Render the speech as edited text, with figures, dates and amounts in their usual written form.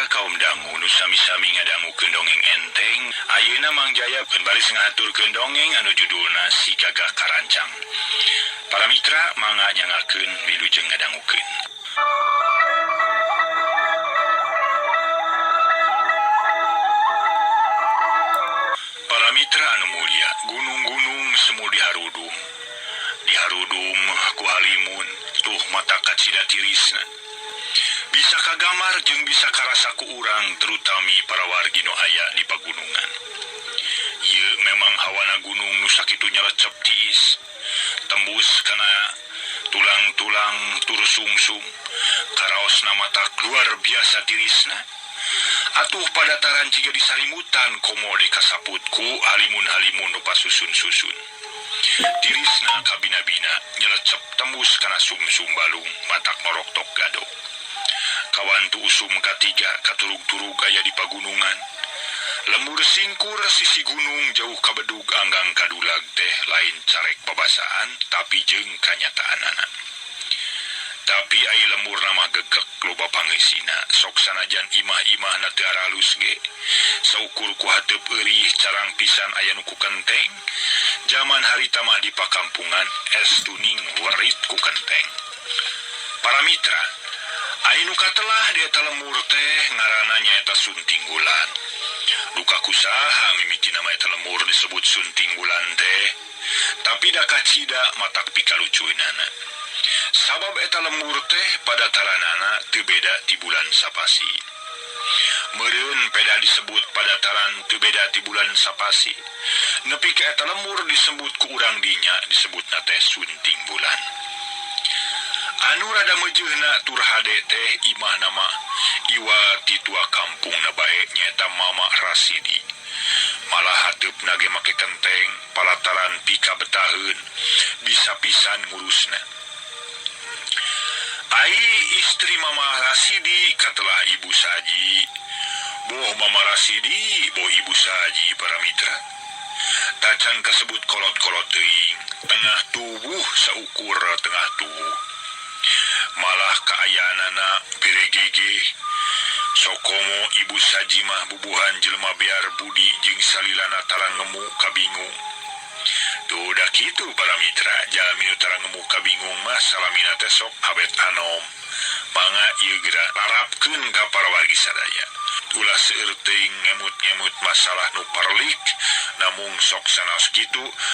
Mitra kaum dangu nu sami-sami ngadangukeun dongeng enteng, ayeuna Mang Jaya baris ngahaturkeun dongeng anu judulna Si Gagah Karancang. Para mitra mangga nyangakeun wilujeng ngadangukeun. Para mitra anu mulia, gunung-gunung semu diharudum. Diharudum ku halimun, tuh mata kacida tirisna. Bisa kagambar jeung bisa karasa ku urang terutami para wargi nu aya di pagunungan. Ieu memang hawana gunung nu sakitu nyalecep tiis, tembus kana tulang-tulang tur sungsum, karaosna mata luar biasa tirisna. Atuh padataran jiga disarimutan komo dikasaput ku halimun-halimun nu pasusun-susun. Tirisna kabina-bina nyelecep tembus kana sumsum balung matak noroktok gadok. Kawantu usum katiga katurug-turug aya di pagunungan. Lembur singkur sisi gunung jauh kabedug anggang kadulag teh lain carek babasaan tapi jeung kanyataanana. Tapi ai lembur nama gegek loba pangeusina sok sanajan imah-imahna teu aralus ge. Saukur ku hateup eurih carang pisan aya nu ku kenteng. Jaman harita mah di pakampungan es tuning werit ku kenteng. Para mitra, anu katelah di eta lemur teh ngaranna nyaeta Suntinggulan. Duka kusaha mimiti nama eta lemur disebut Suntinggulan teh, tapi da kacida matak pikalucueunana. Sabab eta lemur teh padataranana teu beda ti bulan sapasi. Meureun peda disebut padataran teu beda ti bulan sapasi. Nepi ka eta lemur disebut ku urang dinya disebutna teh Suntingbulan. Anu rada meujeuhna tur hade teh imah nama iwa ti tua kampungna bae nyaeta Mama Rasidi. Malah hateupna ge make kenteng palataran pika betaheun bisa pisan ngurusna. Ai istri Mama Rasidi katelah Ibu Saji. Boh Mama Rasidi, boh Ibu Saji para mitra. Tacan kasebut kolot-kolot teuing, tengah tubuh saukur tengah tubuh. Malah kaayaanana piregege. Sokomo Ibu Saji mah bubuhan jelema bear budi jeung salilana tarangemu kabingung. Tuh da kitu para mitra, jalmi nu tarangemu kabingung mah salamina teh sok awet anom. Mangga ieu geura larapkeun ka para wargi sadaya. Ulah seueur teuing ngemut-ngemut masalah nu parlik, namung sok sanaos kitu.